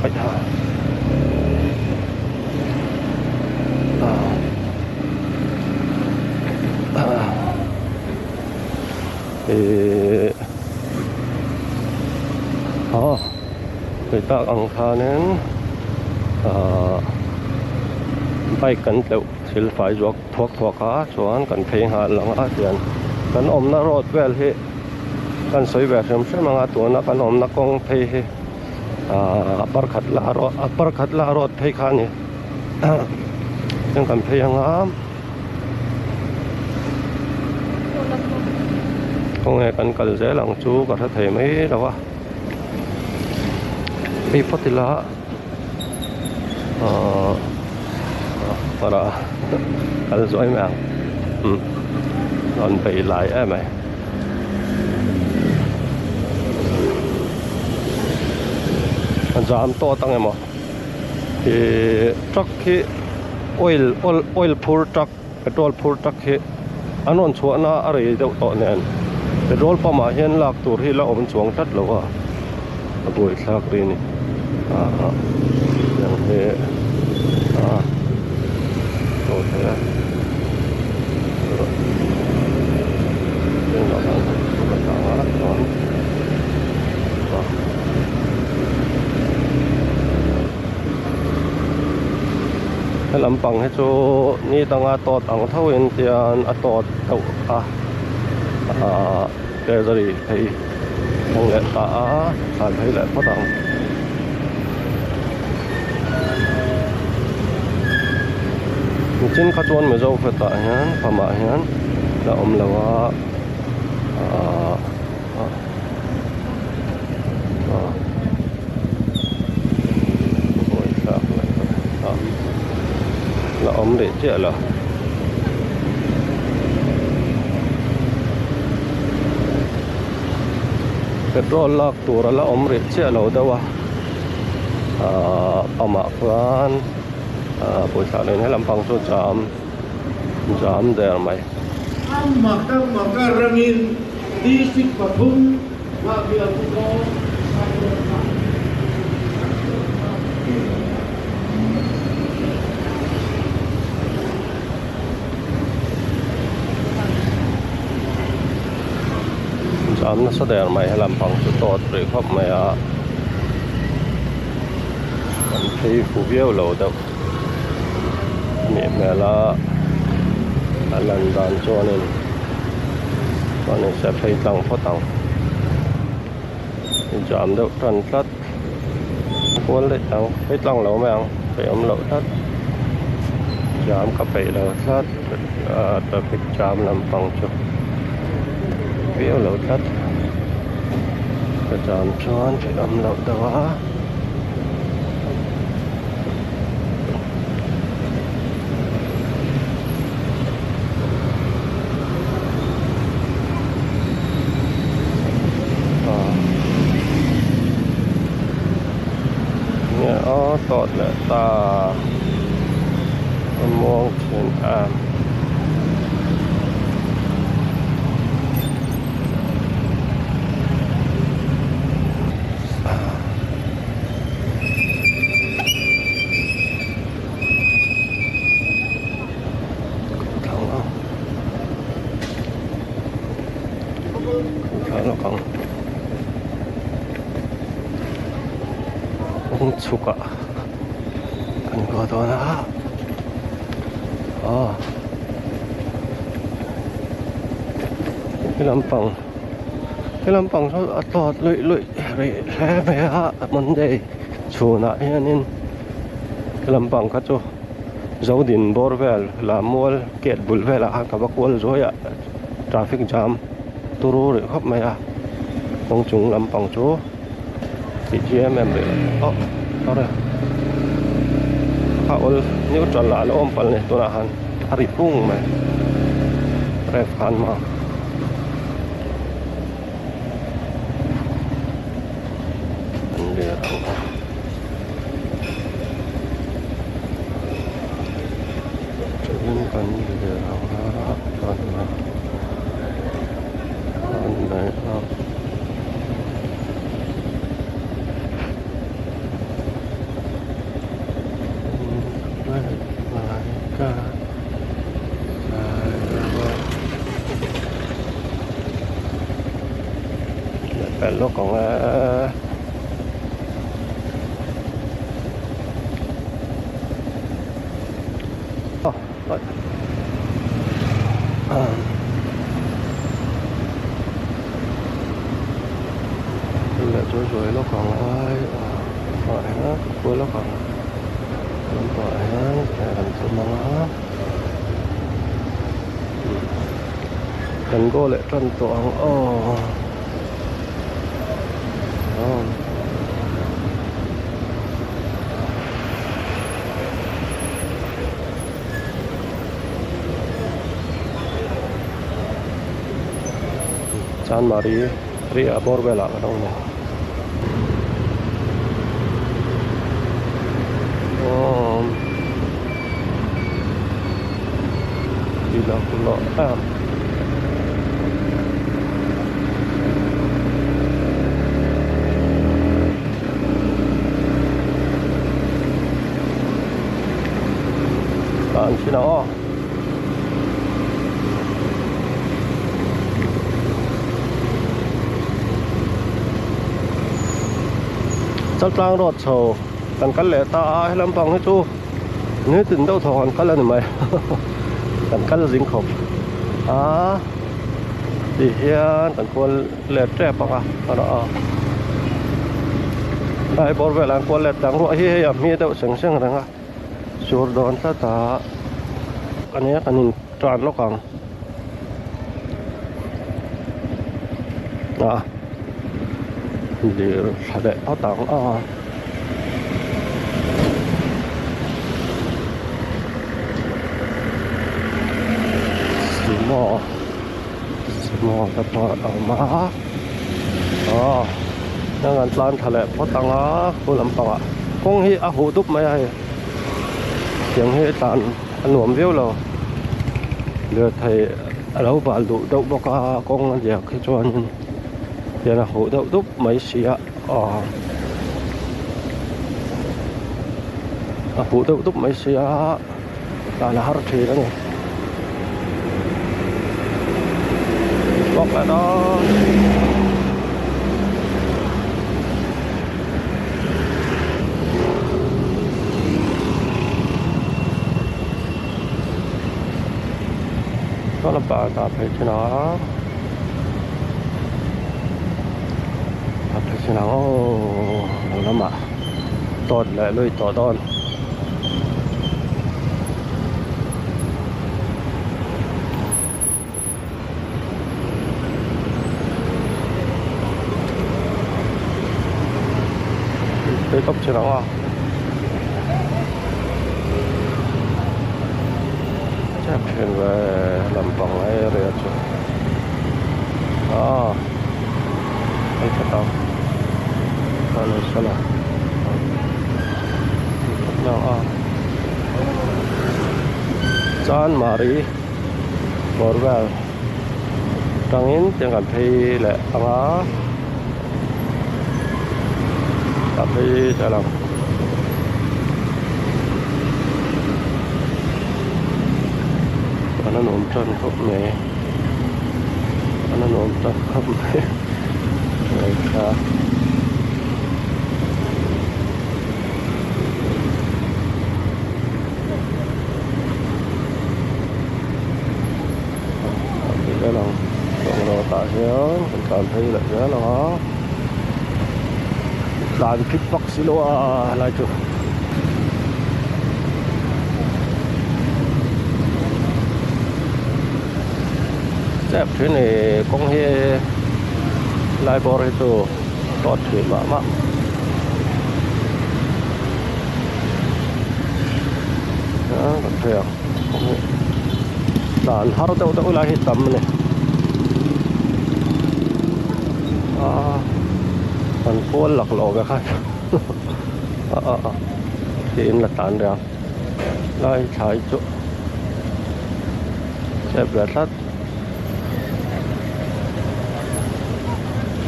Aih ha ah ihh aw hei tak ang khanin ahh bike kan tleuh thil fai zawk thuak thuak a chuan kan phei nghal ang a tian kan awmna road vel hi kan sawi ve hrim hrim ang a tuna kan awmna kawng phei hi ahh parkhat la road a parkhat la road phei kha a ni chuan kan phei ang a khawnge kan kal zel ang chu ka hre thei mai lo a hei phawt ila ahh para kal zuai mai ang umm rawn bei lai em mai. A jam tawt ang emaw ih truck hi oil oil oil phur truck petrol phur truck hi an rawn chhuah na a rei deuh tawh nen petrol pump ah hian lak tur hi la awm chuang tlat lo a a buaithlak ri a ni ah tiang hi ah chaw thei a. He lampang hi chu ni danga tawt ang tho in tian a tawt deuh a ahh treasury phei thleng leh ta a thlan phei leh phawt ang. Nichin kha chuan Mizo fetah hian famah hian la awm lo a ahh ah ah la awm leh chiah lo. Petrol lak tur a la awm rih chiah lo deuh a ahh pump ah khuan ahh pawisa nen he lampang chu jam jam der mai. Jam nasa der mai he lampang chu tawt rih khawp mai a kan phei fu viau lo deuh a nih hmel a a lan dan chuanin chuanin se phei tlang phawt ang jam deuh tan tlat kual daih ang phei tlang lo mai ang phei awm loh tlat jam ka peih lo tlat ah traffic jam lampang chu viau lo tlat ka jam chuan phei awm loh deuh a. Nge aw tawt leh ta a muang thin em. Kawng chhuk ah kan kal dawn a aw he lampang he lampang saw a tawt luih luih rih hle mai a monday chhunah hianin he lampang kha chu zodin bawr vel lammual gate bul velah khan ka va kual zuai a traffic jam turu rih khawp mai a kawng chung lampang chu tih chi em em rih lo aw sorry a awl neutral ah a lo awm palh a ni tunah khan a ri pung mai ref khan maw. An ler ang a chuanin kan ler ang a chuan an nei a. Pel lawk ang e. Leh chu zuai lawk ang ai ah hian ka kual lawk ang lampangah hian kan tum ang a kan go leh tan tawh ang aw. Chanmari ri a bawr velah ka lo ni awm tih lah em. An chhin ang aw. Chaltlang road chho kan kal leh ta a helam pang hi chu nitin deuh thaw kan kal a ni mai kan kal zing khawp a ti hian kan kual let tep ang a a lai bawr velah an kual let dang ruah hi hei a hmi deuh seng seng reng a. Sur dawn tlat a ania kan in tan lawk ang a lir thla leh phawt ang a sumo sumo te pawh a awm a aw heng an tlan thla leh phawt ang a khu lampangah kawng hi a huh dup mai a hei. Tiang hi tlan a nuam viau lo lirthei a lo bal duh deuh bawk a kawng a diak hi chuanin hian a huh deuh dup mai si a aw a huh deuh dup mai si a tlan a har thin a ni bawk leh dawn. Saw lampangah tah phei thin a tah phei thin ang aw lo lamah tawt leh lui tawh dawn. Phei tawp chin ang a chep thin ve lampang area chu ah hei tha tak a ni sawn a Chanmari bawr vel tangin tiang kan phei leh ang a a phei ta lang an awm tan khawp mai an awm tan khawp mai ngaithla. Tah hian kan tlan phei leh zel ang a tlan phit vak si lo a helai chu. Chep thin ni kawng hi lai bawr hi chu tawt thin mah mah. Kan phei ang kawng hi tlan har deuh deuh lai hi tam a ni a kan kual laklawh ve khan a a a tiin la tlan reng a. Lai thlai chu chep ve tlat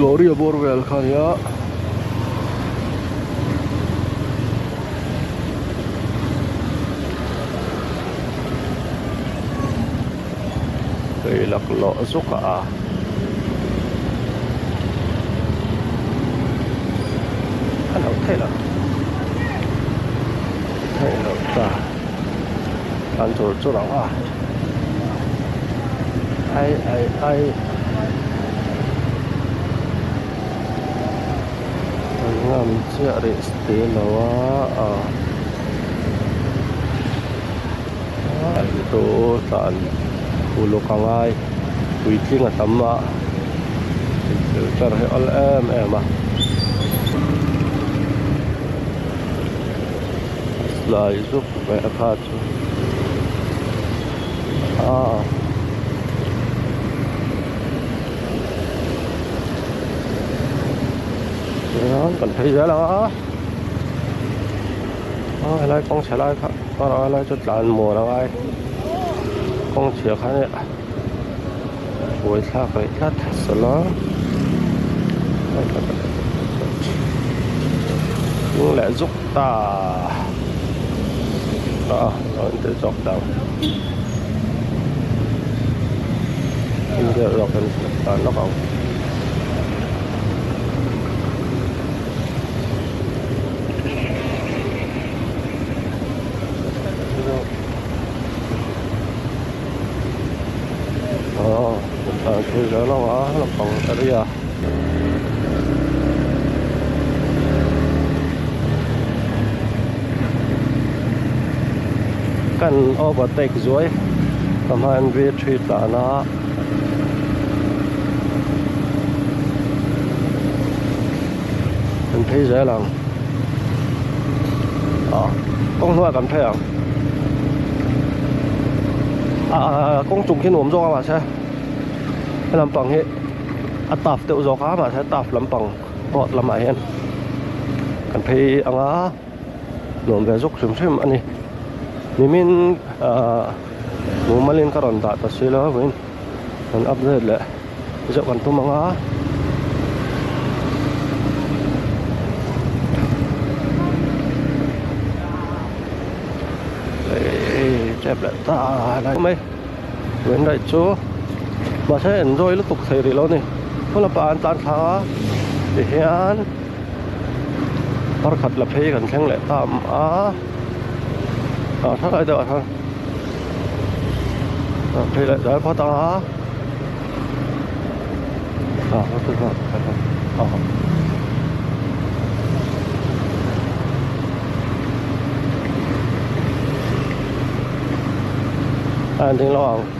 lorry a bawr vel kha nia hei laklawh zuk a. theih loh theih loh ta tlan chur chur ang a ai ai ai an ngam chiah rih si lo a ah chu tlan uluk a ngai puitling a tam a filter hi awl em em a lai zuk mai a kha chu ah tichuan kan phei zel ang a a helai kawng chhe lai kha a lai chu tlan muan a ngai kawng chhia kha nia buai thlak rih tlat sala ding leh zuk ta a lo inti zawk dang inti zawk in tlan lawk ang. Lampang area kan overtake zuai ka hma N V three tlan a. Kan phei zel ang ah kawng hnuaiah kan phei ang ah kawng chung khi nuam zawk a mahse he lampang hi a tough deuh zawk a mahse tough lampang road lamah hian kan phei ang a nuam ve zawk hrim hrim a ni nimin ah mumalin ka rawn dah ta si lo vawiin kan update leh. Zeuh kan tum ang a. Ei tep leh ta lai mai wen raih chu mahse enjoy lutuk thei rih lo a ni hmun lamah an tlan thla a tihian parkhat la phei kan thleng leh ta a ah thalai deuh ah khan phei leh zel phawt ang a. A ding lo ang.